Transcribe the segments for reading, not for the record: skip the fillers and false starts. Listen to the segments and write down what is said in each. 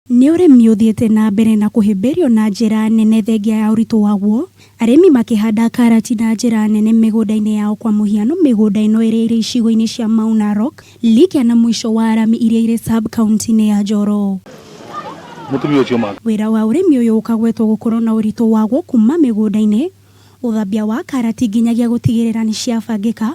Nĩ ũrĩmi ũthiĩte na mbere na kũhĩmbĩrio na njĩra nene thengia ya ũritũ waguo, arĩmi makĩhanda karati na njĩra nene mĩgũnda-inĩ yao kwa mũhiano mĩgũnda ĩno ĩrĩa ĩrĩ icigo-inĩ cia Mau Narok, Likia na mũico wa Arami iria irĩ sub-kauntĩ-inĩ ya Njoro. Mũtumia ũcio ma. Wĩra wa ũrĩmi ũyũ ũkagwetwo gũkorwo na ũritũ waguo kuma mĩgũnda-inĩ, ũthambia wa karati nginyagia gũtigĩrĩra nĩ ciabangĩka,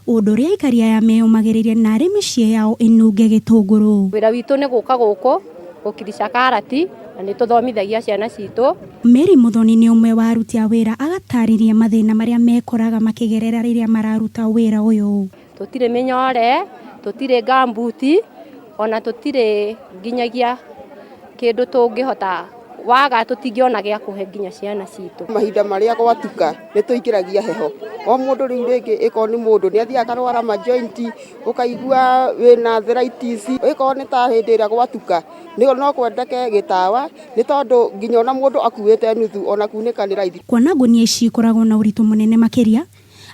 ũndũ ũrĩa aikari aya meyũmagĩrĩria narĩ mĩciĩ yao ĩnunge gĩtũngũrũ. Wĩra witũ nĩ gũka gũkũ gũkirica karati na nĩ tũthomithagia ciana citũ. Mary Muthoni nĩ ũmwe wa aruti a wĩra agatarĩria mathĩna marĩa mekoraga makĩgerera rĩrĩa mararuta wĩra ũyũ. Tũtirĩ mĩnyore, tũtirĩ ngambuti, ona tũtirĩ nginyagia kĩndũ tũngĩhota waga tũtingĩona gĩa kũhe nginya ciana citũ. Mahinda marĩa gwatuka nĩ tũingĩragia heho, o mũndũ rĩu rĩngĩ ĩkorwo nĩ mũndũ nĩ athiaga akarwara ma joint, ũkaigua wĩna arthritis, ĩkorwo nĩ ta hĩndĩ ĩrĩa gwatuka no kwendeke gĩtawa nĩ tondũ nginya ona mũndũ akuĩte nuthu ona kunĩka nĩ raithi. Kuona ngunia ici ikoragwo na ũritũ mũnene makĩria,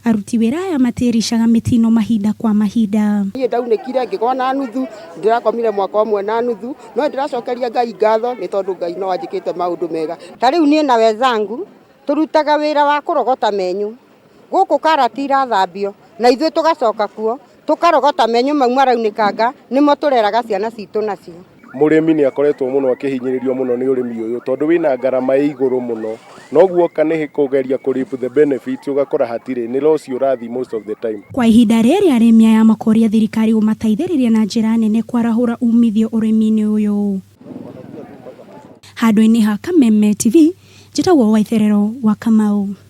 Aruti wĩra aya matiricaga mĩtino mahinda kwa mahinda. Niĩ ndaunĩkire ngĩgwa na nuthu, ndĩrakomire mwaka ũmwe na nuthu, no nĩndĩracokeria Ngai ngatho nĩ tondũ Ngai no anjĩkĩte maũndũ mega. Ta rĩu niĩ na wenzangu tũrutaga wĩra wa kũrogota menyũ. Gũkũ karati irathambio na ithuĩ tũgacoka kuo tũkarogota menyũ mau maraunĩkanga nĩmo tũreraga ciana citũ nacio. Mũrĩmi nĩ akoretwo mũno akĩhinyĩrĩrio mũno nĩ ũrĩmi ũyũ tondũ wĩna ngarama ĩ igũrũ mũno, noguo woka nĩ kũgeria kũ reap the benefits ũgakora hatirĩ, nĩ loss ũrathiĩ most of the time. Kwa ihinda rĩrĩ arĩmi aya makoria thirikari gũmateithĩrĩria na njĩra nene kwarahũra umithio ũrĩmi-inĩ ũyũ. Handũ-inĩ ha Kameme TV, njĩtagwo Waitherero wa Kamau.